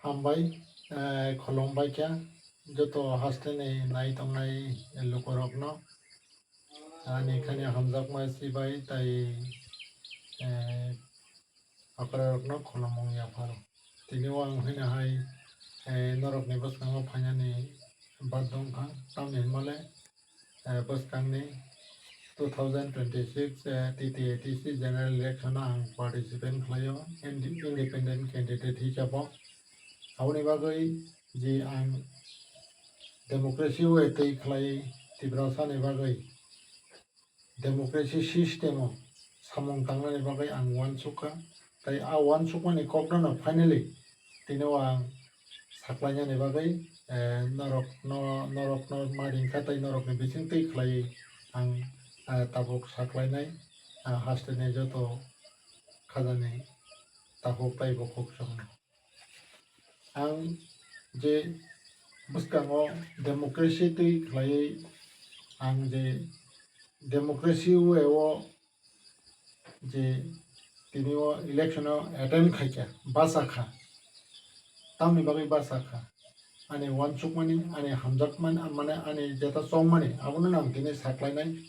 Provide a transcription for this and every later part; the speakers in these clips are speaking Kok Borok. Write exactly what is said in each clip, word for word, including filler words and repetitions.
Hambai, eh, khulumbai kha joto hasteni nai tongnai lukurokno. Ani khani hamjakma sibai tai, eh, akororokno khulumung yapharo. Tini o ang hwnwi hai, eh, norokni bwskango phainani bathang kha, tamni hwnmale, eh, bwskangni two thousand twenty-six, eh, T T A D C general election o ang participate khlaio, indi-, independent candidate hisabo. Aboni bagwi je ang democracy o tei khlai Tiprasani bagwi democracy system o samung tangnani bagwi ang uansukha. Tai a uansukmani kokno no finally tini o ang saklainani bagwi, eh, norokno, norokno ma ringkha tai norokni bisingtwi khlaiwi ang, eh, tabuk saklainai, ah, hasteni joto khajani takhuk tai bukhuk chwngno. Ang je bwskango democracy twi khlaiwi ang je democracy way o je tini o election o attend khaikha, bachakha, tamni bagwi bachakha, ani uansukmani, ani hamjakmani, mane ani jeta chongmani, abono ang tini saklainai.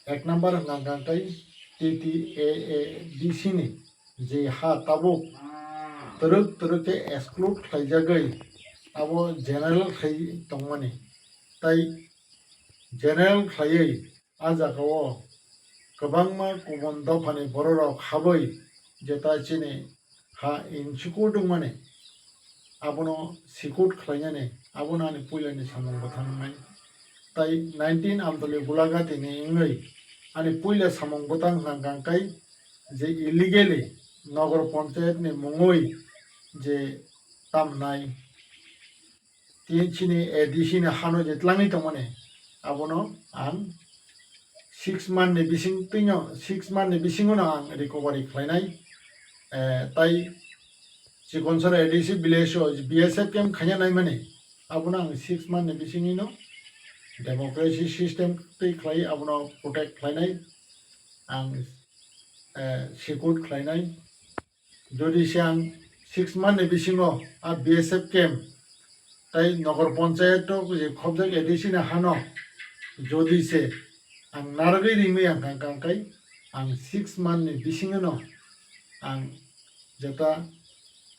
Ek number hwnkha hwnkha khe T T A A D C ni je ha tabuk twrwk twrwk khe exclude khlaijagwi abo general khai tongmani. Tai general khlaiwi a jagao kwbangma kubun dophani bororok habwi jeta chini ha insecure wngmani, abono secure khlainani, abono ani puilani samung bwthangnai. Tai nineteen Amtoli Gulagati ni wngwi ani puila samung bwtang hwnkha hwnkha khe je illegally Nogor Panchayat ni mungwi je tamnai, tini chini A D C ni hano je tlangwi tongmani, abono ang six month ni bising twino, six month ni bisingo no ang recovery khlainai. Eh, tai Chikonsora A D C village o B S F camp khaina naimani, abono ang six month ni bisingino democracy system twi khlai abono protect khlainai, ang, eh, secure khlainai. Jodi se ang six month ni bisingo a B S F camp tai Nogor Panchayat o je khobjak A D C ni hano jodi se ang narwgwi ringwi ang kang kang kai, ang six month ni bisingo no ang jeta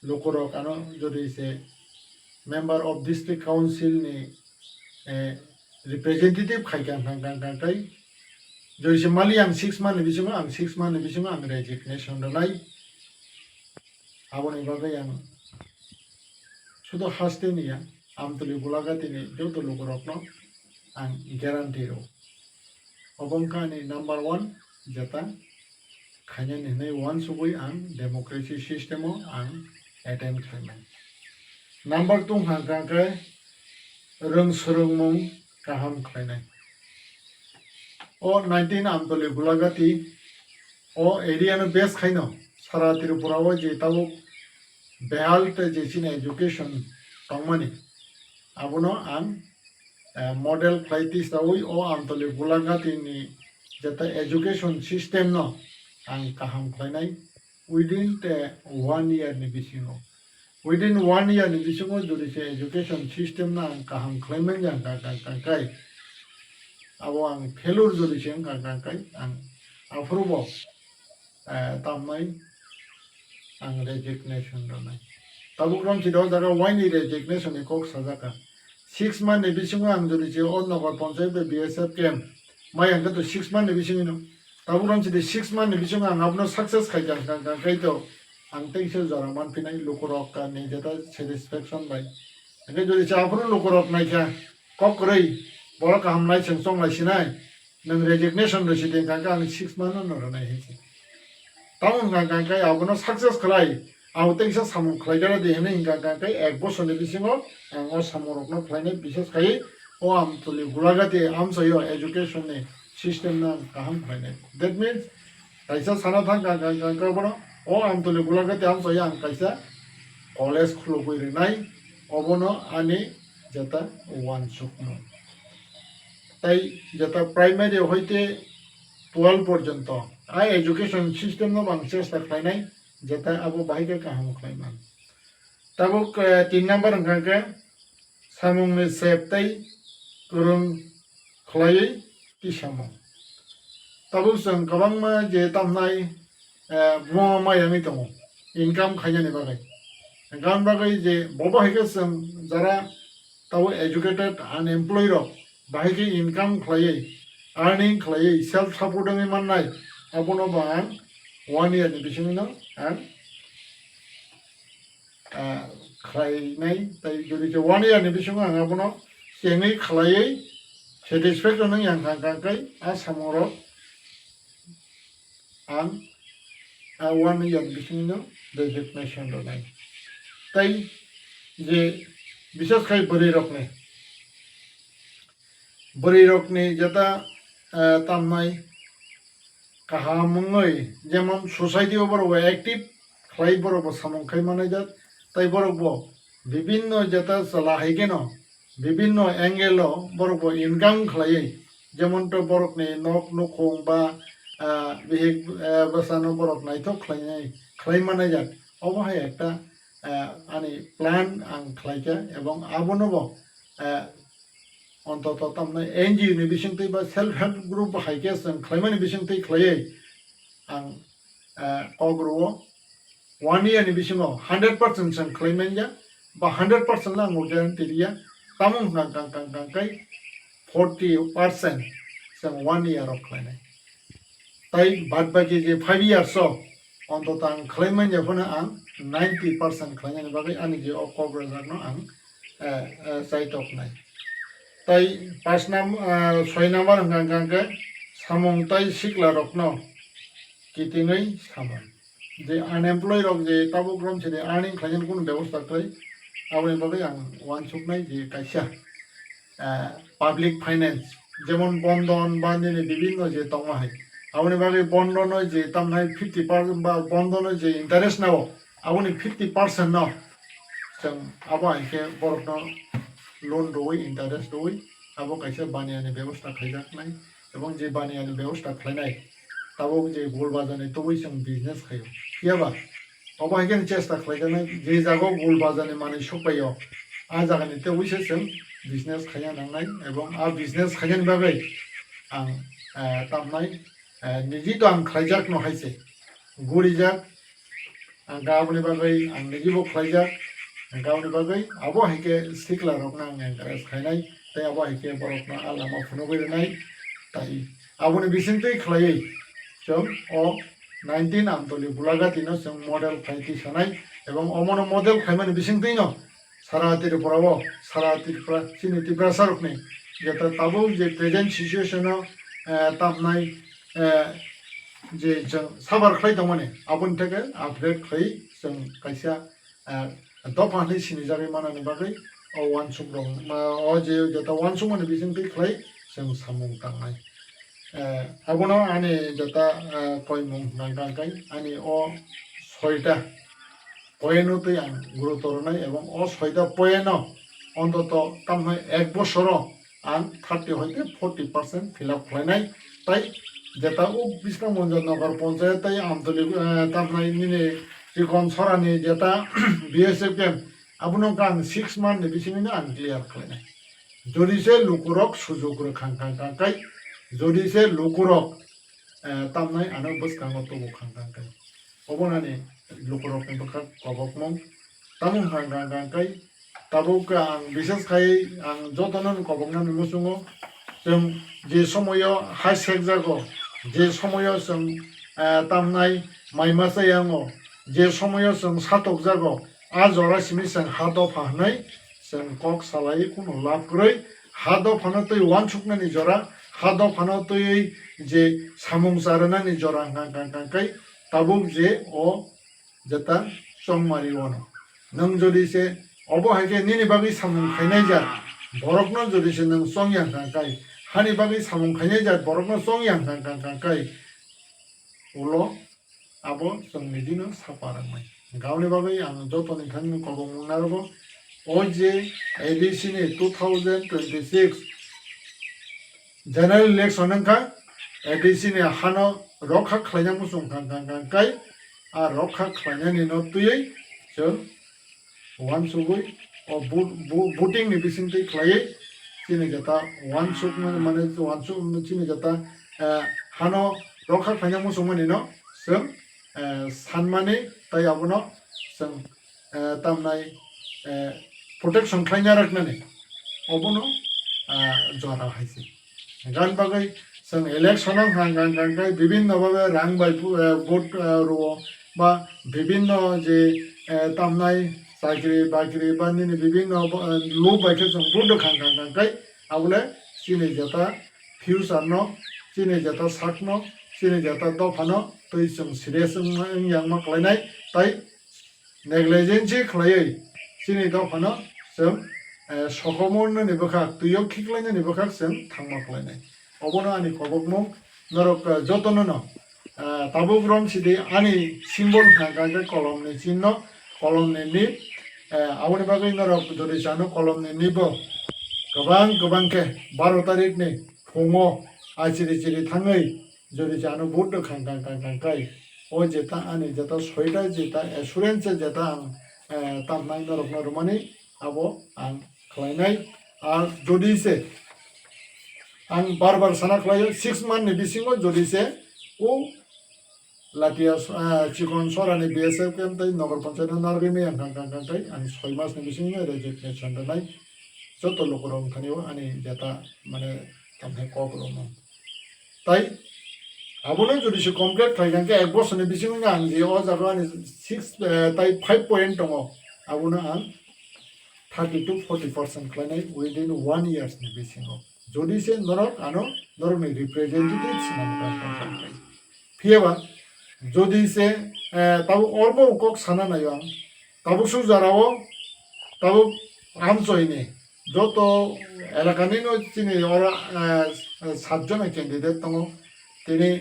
lukurok ano jodi se member of district council ni, eh, representative khai kang kang kang kang kai, jodi se mali ang six month ni bisingo, ang six month ni bisingo ang resignation rwnai. Aboni bagwi ang sudo haste ni ya, Amtoli Gulagati ni joto lukurokno ang guarantee rw. Obo wngkha ani number one jeta khainani hinwi uansugwi ang democracy system o ang attend khlainai. Number two hwnkha khe rwng swrwngmung kaham khlainai. O nineteen Amtoli Gulagati o area no base khaino sara Tripura o je tabuk behal tei je chini education tongmani, abono ang, eh, model khlai tisaui o Amtoli Gulagati ni jeta education system no ang kaham khlainai within the one year ni bisingo. Within one year ni bisingo jodi se education system no ang kaham khlai manya kang kang kang kai, abo ang failure jodi se wng kang kang kai, ang aphuru bo, eh, tamnai ang resignation rwnai. Tabuk rom si o jaga waini resignation ni kok sajak kha. Six month ni bisingo ang jodi se o Nogor Panchayat bai B S F camp mai ang khe to six month ni bisingo no. Tabuk rom si six month ni bisingo ang abono success khai kang kang kang kai to ang teisa jora manphinai lukurok ka ni jeta satisfaction bai. Hingke jodi se aphuru lukurok naikha kok kwrwi borok kaham lai chwng chong lai sinai. Nwng resignation rw sidi hwnkha khe ang six month no rwnai hinwi. Tamo hwnkha khe abono success khlai, ang teisa samung khlai jara di hinwi hwnkha khe ek bosor ni bisingo ang o samung rokno khlainai, bises khai o Amtoli Gulagati amchaio education ni system no ang kaham khlainai. That means kaisa sana thang kha kha kha kha bono o Amtoli Gulagati amchaio ang kaisa college khulugwi rwnai, obono ani jeta uansukmung. Tai jeta primary hoite twelve porjonto a education system no ang chesta khlainai, jeta abo bahai khe kaham khlaiman. Tabuk, eh, tin number hwnkha khe samungni sep tei kwrwng khwlaiwi tisamung. Tabuk chwng kwbangma je tamnai, eh, buma maya wngwi tongo income khainani bagwi. Hwnkha bagwi je bobo hai khe chwng jara tabuk educated, unemployed rok bahai khe income khlaiwi, earning khlaiwi, self support wngwi mannai, abono bo ang one year ni bisingno ang, ah, khlainai. Tai jodi khe one year ni bisingo ang abono chengwi khlaiwi satisfaction wngya hwnkha, hwnkha khe a samungrok ang a one year bisingno designation rwnai. Tai je bises khai bwrwi rokni, bwrwi rokni jeta, eh, tamnai kaham wngwi, jemon society o borok bo active khlai, borok bo samung khai manai jak, tai borok bo bibinno jeta chwla hai kheno bibinno angle o borok bo income khlaiwi, jemon to borokni nok nukhung ba, ah, bihik, ah, bwsano borok naithok khlainai, khlai manai jak. Obo hai ekta, ah, ani plan ang khlaikha, ebong abono bo, ah, ontoto tamno N G O ni bisingtwi ba self help group hai khe chwng khlaimani bisingtwi khlaiwi ang, ah, kok rwo. One year ni bisingo hundred percent chwng khlai manya, ba hundred percent le ang guarantee riya, tamo hwnkha kang kang kang kai forty percent chwng one year o khlainai. Tai bad baki je five years o ontoto ang khlai manya phano ang ninety percent khlainani bagwi ani je o kok rwjakno ang, eh, eh, chaitoknai. Tai pas nam-, ah, soi number hwnkha hwnkha khe samung tai sikla rokno kitingwi samung. Je unemployed rok je tabuk rom sidi earning khlainani kunu bebosta kwrwi, aboni bagwi ang uansuknai je kaisa, ah, public finance, jemon bondon ba nini bibinno je tongma hai, aboni bagwi bondono je tamnai fifty percent ba bondono je interest nao, aboni fifty percent no chwng abo hai khe borokno loan rwui, interest rwui, abo kaisa baniani bebosta khaijaknai. Ebong je baniani bebosta khlainai, tabuk je Gul Bazar ni tubui chwng business khaio. Phiyaba obo hai khe chesta khlaijaknai, je jaga o Gul Bazar ni manwi sokpaio, a jaga ni tubui se chwng business khaina nangnai. Ebong a business khainani bagwi ang, eh, tamnai, eh, niji to ang khlaijak no hai se gurijak, ang aboni bagwi ang niji bo khlaijak, ang aboni bagwi abo hai khe sikla rokno ang encourage khainai, tei abo hai khe borokno a lama phunugwi rwnai. Tai aboni bisingtwi khlaiwi chwng o nineteen Amtoli Bulagati no chwng model khai tisanai, ebong omono model khaimani bisingtwi no sara Tripura o, sara Tripura, chini Tiprasa rokni jeta tabuk je present situation o, eh, tamnai, eh, je chwng suffer khlai tongmani, aboni theke upgrade khlai chwng kaisa, eh, dopha hinwi sinijagwi manani bagwi o uansuk rok, ma, o je jeta uansukmani bisingtwi khlai chwng samung tangnai. Eh, abono ani jeta, eh, koimung hwnkha hwnkha khe ani o soita point o twi ang guruto rwnai, ebong o soita point no ontoto tamhai ek bosoro ang thirty hoite forty percent fill up khlainai. Tai jeta o Bisramganj Nagar Panchayat tai Amtoli, eh, tamhai nini Chikon Sorani jeta B S F camp, abono ang six month ni bisingno ang clear khlainai. Jodi se lukurok sujuk rwkhang khang khang kai, jodi se lukurok, eh, tamnai ano bwskango tubu khang khang kai. Obo nani lukurokni bwkha kobokmung. Tamo hwnkha hwnkha hwnkha kai tabuk ang bises khai ang jotono koboknani muchungo, chwng je somoyo hai sekjago, je somoyo chwng, eh, tamnai mai masa yango, je somoyo chwng satokjago, a jora simi chwng ha dopha hwnwi chwng kok salai kunu lab kwrwi, ha dophano twi uansuknani jora, ha dophano twiwi je samung charwnani jora hwnkha hwnkha hwnkha kai tabuk je o jeta chongmari ono. Nwng jodi se obo hai khe nini bagwi samung khainai jak, borokno jodi se nwng chongya hwnkha kai, hani bagwi samung khainai jak, borokno chongya hwnkha hwnkha kai, ulo abo chwng nijino sapa rwmai. Gaoni bagwi ang jotoni thani kobong mung narwgo, o je A D C ni two thousand twenty-six general election wngkha, A D C ni hano rokha khlaina muchung kha, kha, kha, kai a rokha khlainani no twiwi chwng uansugwi o vote, vo-, voting ni bisingtwi khlaiwi chini jeta uansukma, mane uansuk chini jeta, eh, hano rokha khlaina muchungmani no chwng, eh, sanmani tei abono chwng, eh, tamnai, eh, protection khlaina rwknani obono, eh, jora hai se. Gan bagwi chwng election o hang hang hang khai bibinno bhabe rang bai pu-, eh, vote, eh, rwo ba bibinno je, eh, tamnai chakri bakri ba nini bibinno bo-, eh, lob bai khe chwng vote rw khang khang khang khai abole chini jeta future no, chini jeta sak no, chini jeta dopha no twi chwng serious wng, wng yang ma khlai nai tai negligence khlaiwi chini dophano chwng, eh, sokomornani bwkhak, twio khiklainani bwkhak chwng thangma khlainai. Obono ani kobokmung norok, eh, jotono no, eh, tabuk rom sidi ani symbol hwnka khe kolomni chinno, kolomni nib, eh, aboni bagwi norok jodi chano kolomni nibo kwbang kwbang khe baro tarikni phungo achiri chiri thangwi jodi chano vote rw khang khang khang khang khai. O jeta ani jeta soita jeta assurance jeta ang, eh, tamnai norokno rwmani abo ang khlainai. Ar jodi se ang bar bar sana khlaio, six month ni bisingo jodi se o Latia, eh, Chikon Sorani B S F camp tei Nagar Panchayat no narwgwi maya khang khang khang khai ang soi mas ni bisingo resignation rwnai joto lukurok thani o ani jeta mane tamthai kok rwmung. Tai abono jodi se complete khai khe ek bosor ni bisingo ang je o jaga ani six, eh, tai five point tongo, abono ang thirty to forty percent khlainai within one years ni bisingo. Jodi se norok ano norokni representative swnam kha kha kha kha. Phiyaba jodi se, eh, tabuk orbo kok sana nayo ang, tabuk su jarao tabuk amchoini joto elakani no chini oro, eh, satjona candidate tongo, tini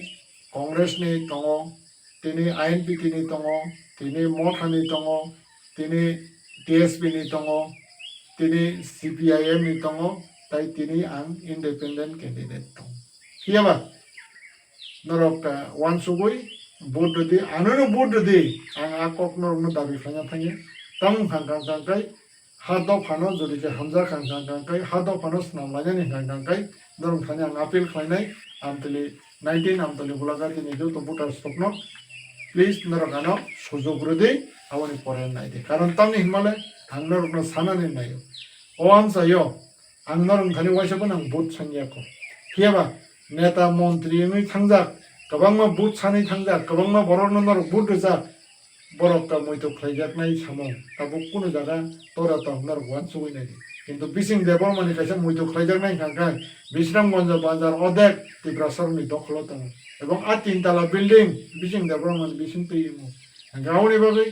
Congress ni tongo, tini I N P T ni tongo, tini Motha ni tongo, tini T S P ni tongo, tini C P I M ni tongo, tai tini ang independent candidate tongo. Phiyaba norok, eh, uansugwi vote rwdi, anono vote rwdi, ang a kok norokno dabi khlaina thangya. Tamung khang khang khang khai ha dophano jodi khe hamjak khang khang khang khai ha dophano swnam lainani khang khang khai norok thani ang appeal khlainai, Amtwli nineteen Amtwli Bulaghati ni joto voters rokno please norok ano sujok rwdi, aboni pore naidi. Karon tamni hinmale ang norokno sanani naio. O amchaio ang norok thani waisa phano ang vote sanya kho. Phiyaba neta montri wngwi thangjak, kwbangma vote sanwi thangjak, kwbangma borokno norok vote rwjak, borok ta muitu khlaijaknai samung tabuk kunu jaga tora tong norok uansugwi naidi. Kintu bising Debbarmani kaisa muitu khlaijaknai hwnkha khe Bisramganj bazar odek Tiprasarokni dokholo tongo. Ebong a tin tala building bising Debbarmani bising twi wngo. Hwnkhe aboni bagwi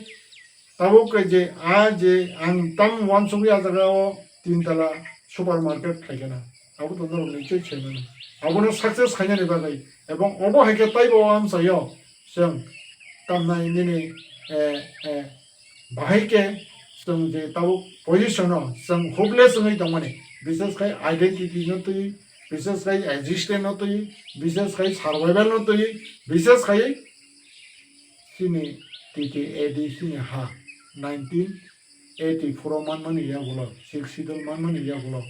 tabuk khe je a je ang tamo uansugwi a jaga o tin tala supermarket khlaikhe na. Abo to norok nichoi sai mano. Abono success khainani bagwi. Ebong obo hai khe taibo o amchaio chwng tamnai nini, eh, eh, bahai khe chwng je tabuk position o chwng hopeless wngwi tongmani. Bishes khai identity no twi, bishes khai existence no twi, bishes khai survival no twi, bishes khai chini T T A D chini ha nineteen eighty-four o manmani yagulo, Sixth Schedule manmani yagulo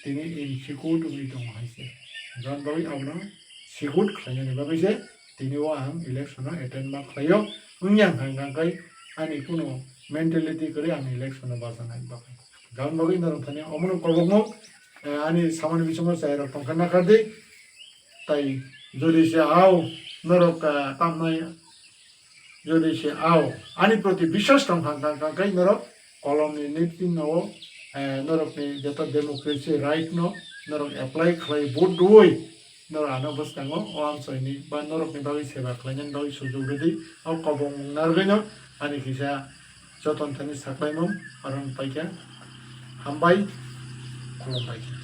tini insecure wngwi tongo hai se. Jan bagwi abono secure khlainani bagwi se tini o ang election o attend ma khlaio. Wngya hwnkha hwnkha khe ani kuno mentality kwrwi ang election o bacha nai bagwi. Jan bagwi norok thani omono kobokno, eh, ani samani bisingo chai rok tongkha nakardi. Tai jodi se ao norok, eh, tamnai Jodi se ao ani proti biswas tong kha, kha, kha, kha, norok kolomni nipti no, eh, norokni joto democracy right no norok apply khlai vote rwui norok ano bwskango o amchoini ba norokni bagwi seba khlainani bagwi sujok rwdi. O kobong narwgwino ani kisa joton thani saklaimung orong paikha. Hambai, khulumbai.